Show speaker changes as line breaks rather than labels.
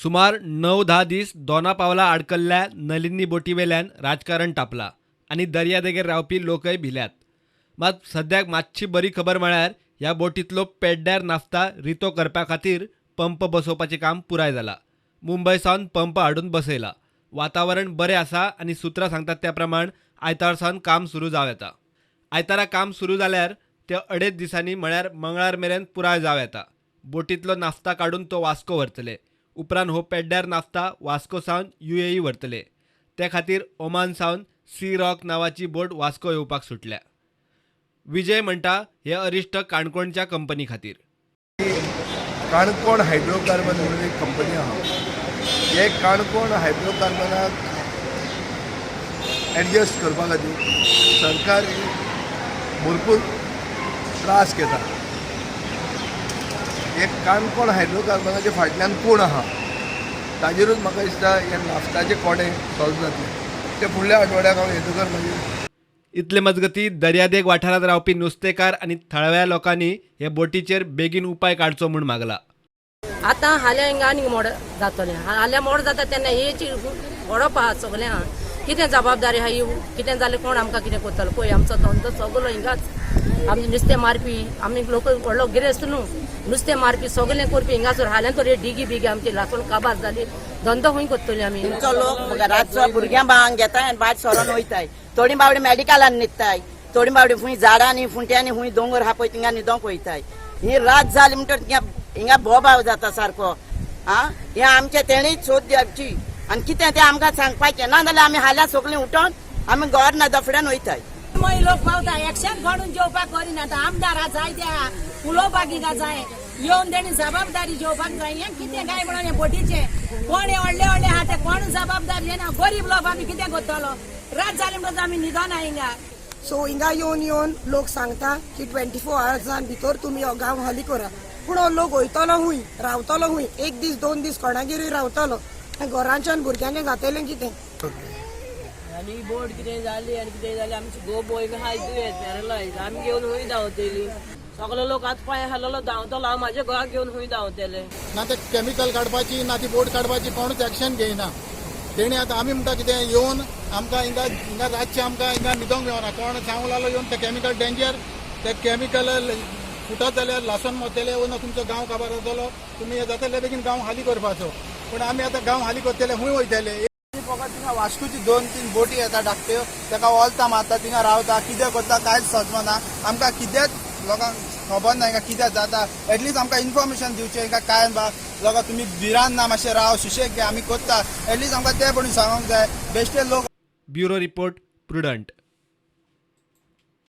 सुमार 9-10 दीस दोना पावला आडकल्ल्या नलिनी बोटीवेल्यान राजकारण तापला आनी दर्यादेगेर रावपी लोकय भिल्यात. मात सद्याक मातशी बरी खबर म्हळ्यार ह्या बोटींतलो पेड्ड्यार नाफ्ता रितो करपा खातीर पंप बसोवपाचें काम पुराय जाला. मुंबय सावन पंप हाडून बसयला. वातावरण बरें आसा आनी सुत्रां सांगतात त्या प्रमाण आयतार सावन काम सुरू जावं येता. आयतारा काम सुरू जाल्यार ते 2.5 दिसांनी म्हळ्यार मंगळार मेरेन पुराय जावं येता. बोटींतलो नाफ्ता काडून तो वास्को व्हरतले. उपरांत हो पेड्ड्यार नाफ्ता वास्को सावन युएई व्हरतले. ते खातीर ओमान सावन सी रॉक नांवाची बोट वास्को येवपाक सुटल्या. विजय म्हणटा हे अरिश्ट काणकोणच्या कंपनी खातीर.
काणकोण हायड्रोकार्बन म्हणून एक कंपनी आहा. हे काणकोण हायड्रोकार्बनाक एडजस्ट करपा खातीर सरकार भरपूर त्रास घेता. हे काणकोण हायड्रोकार्बनाच्या फाटल्यान कोण आहा ताजेरूच म्हाका दिसता हे नाफ्ताचे कोडे सॉल्व जातले. ते फुडल्या आठवड्याक हांव येतकर मागीर.
इतले मजगती दर्यादेग वाठारांत रावपी नुस्तेकार आनी थळाव्या लोकांनी हे बोटीचेर बेगीन उपाय काडचो म्हूण मागला.
आतां हाल्यां हिंगा आनीक मोड जातलें. हाल्यां मोड जाता तेन्ना हेची वडप आहा सगळें आहा. कितें जबाबदारी आहा ही? कितें जालें कोण आमकां कितें करतलो? पळय, आमचो धंदो सगलो हिंगाच. आमी नुस्तें मारपी, आमी लोक व्हडलो गिरेस्त न्हू. नुस्तें मारपी, सगलें करपी हिंगासर. हाल्यां तर हे डिगी बिगी आमची लासून काबार जाली. धंदो खंय करतली आमी?
तुमचो लोक रातचो भुरग्यां बाळांक घेताय आनी भायर सरोन वयताय. थोडी बावडी मेडिकलान न्हिदताय, थोडी बावडी खूंय झाडांनी खुंट्यांनी, खूंय दोंगर आहा पळय थिंगा न्हिदोंक वयताय. ही रात जाली म्हणटकीर हिंगा हिंगा बोबाव जाता सारको. आं, हें आमचें तेणीच सोद दिवची आनी कितें तें आमकां सांगपाचें. ना जाल्यार आमी हाल्यां सगळीं उठोन आमी गव्हर्नर दफड्यान वयताय.
मागीर लोक पावता एक्शन काडून जेवपाक करिना. आमदार जाय त्या उलोवपाक हिंगा जाय येवन तेणी जबाबदारी घेवपाक जाय. हें कितें काय म्हणून हें बोटीचें कोण हे व्हडले व्हडले आहा ते कोण जबाबदारी घेना. गरीब लोक आमी कितें करतलो? रात जाली म्हणटकच आमी न्हिदोना हिंगा.
सो हिंगा येवन येवन लोक सांगता की 24 आवर्सान भितर तुमी हो गांव खाली करा. पूण हो लोक वयतलो खूंय? रावतलो खूंय? एक दीस, 2 दीस कोणागेरूय रावतलो. घरांच्यान भुरग्यांचें जातलें कितें?
आनी बोट कितें जाली आनी कितें जालें, आमची घोव भयण आहाय दुयेंत, पॅरलायज, आमी घेवन खंय धांवतली? सगलो लोक आतां पांय हालोलो धांवतलो. हांव म्हाज्या घोवाक घेवन खंय धांवतले?
ना ते केमिकल काडपाची, ना ती बोट काडपाची, कोणूच एक्शन घेयना तेणी. आतां आमी म्हणटा कितें, येवन आमकां हिंगा हिंगा रातचें आमकां हिंगा न्हिदोंक मेळना. कोण सांगूंक लागलो येवन ते केमिकल डेंजर, ते केमिकल फुटत जाल्यार लासून मरतले वो ना तुमचो गांव काबार जातलो, तुमी हे जातले, बेगीन गांव खाली करपाचो. पूण आमी आतां गांव खाली करतले, खंय वयतले?
फकत थिंगा वास्कोची दोन तीन बोटी येता धाकट्यो, ताका ओलता मारता, थिंगा रावता, कितें करता कांयच समजना आमकां. कितेंच लोकांक खबर ना हिंगा कितें जाता. एटलिस्ट आमकां इन्फॉर्मेशन दिवचें हिंगा काय बा लोकां, तुमी भिरान ना, मातशें राव, सुशेग घे, आमी करता. एटलिस्ट आमकां तें पणून सांगूंक जाय बेश्टे लोक.
Bureau report, prudent.